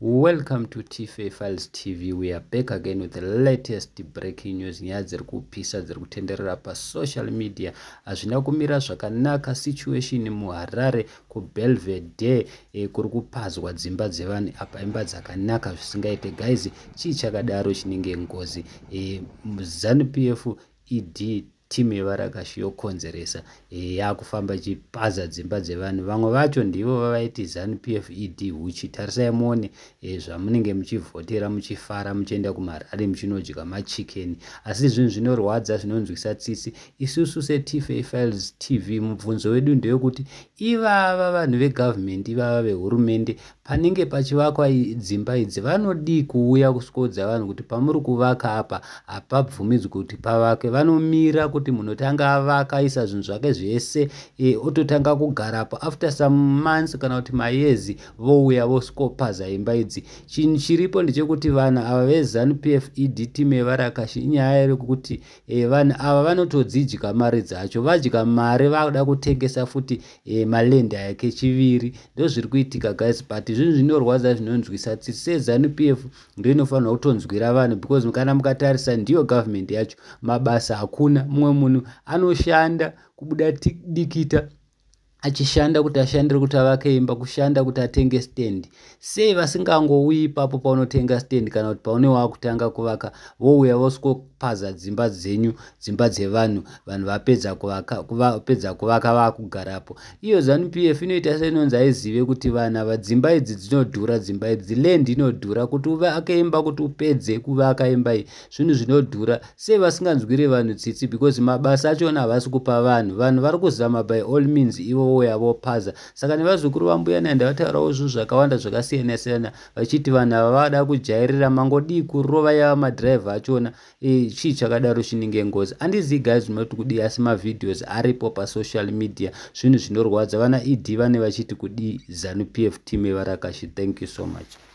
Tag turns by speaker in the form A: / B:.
A: Welcome to Tfa Files TV. We are back again with the latest breaking news. Nyaya dziri kupisa dziri kutenderera pasocial media. Hazvina kumira zvakanaka situation muHarare kuBelvedere, kuri kupazwa dzimba dzevanhu apa, imba dzakanaka zvisingaite. Guys, chii chakadaro chinenge ngozi? ZANU PF ED team yevarakashi yokonzeresa, yakufamba ichipaza dzimba dzevanhu. Vamwe vacho ndivo vavaiti ZANU PF ED huchi. Tarisai muone zvamunenge muchivhotera, muchifara, muchienda kumarally, muchinodya machicken, asi zvinhu zvinorwadza, zvinonzwisa tsitsi. Isusu seTfa Files TV, mubvunzo wedu ndewekuti ivava vanhu vegavhumendi, ivava vehurumende, panenge pachivakwa dzimba idzi, vanodii kuuya kusvikodza vanhu kuti pamuri kuvaka apa hapabvumidzwi kuti pavake? Vanomira kuti munhu tanga avaka, aisa zvinhu zvake zvese, ototanga kugarapo. After some months kana kuti mayears, vouya vosvikopaza imba idzi. Chinhu chiripo ndechekuti vanhu ava veZANU PF ED team yevarakashi, inyaya yekuti vanhu ava vanotodzidya mari dzacho. Vadya mari, vakuda kutengesa futi maland aya kechiviri. Ndo zviri kuitika, guys, but zvinhu zvinorwadza, zvinonzwisa tsitsi. SeZANU PF ndo inofanirwa kutonzwira vanhu, because kana mukatarisa, ndiyo government yacho. Mabasa hakuna. Mumwe munhu anoshanda kubuda dikita achishanda kuti ashandire kuti avake imba, kushanda kuti atenge stand. Sei vasingangouyi ipapo paunotenga stand kana kuti paune waakutanga kuvaka, vouya vosvikopaza dzimba dzenyu, dzimba dzevanhu, vanhu vapedza kuvaka, vapedza kuvaka, vaakugarapo? Iyo ZANU PF inoita seinonzi haizive kuti vanhu ava, dzimba idzi dzinodhura, dzimba idzi, land inodhura kuti uvake imba, kuti upedze kuvaka imba iyi, zvinhu zvinodhura. Sei vasinganzwire vanhu tsitsi? Because mabasa achona havasi kupa vanhu. Vanhu vari kuzama by all means, ivo vouya vopaza. Saka nevazukuru vambuya Nehanda vataurawo zvinhu zvakawanda zvakasiyana siyana, vachiti vanhu ava vada kujairira, mangodii kurova yava madhiraivha achona. Chii chakadaro chinenge ngozi? Handizivi, guys, munoti kudii? Asi mavideos aripo pasocial media, zvinhu zvinorwadza. Vana ED vane vachiti kudii? ZANU PF team yevarakashi. Thank you so much.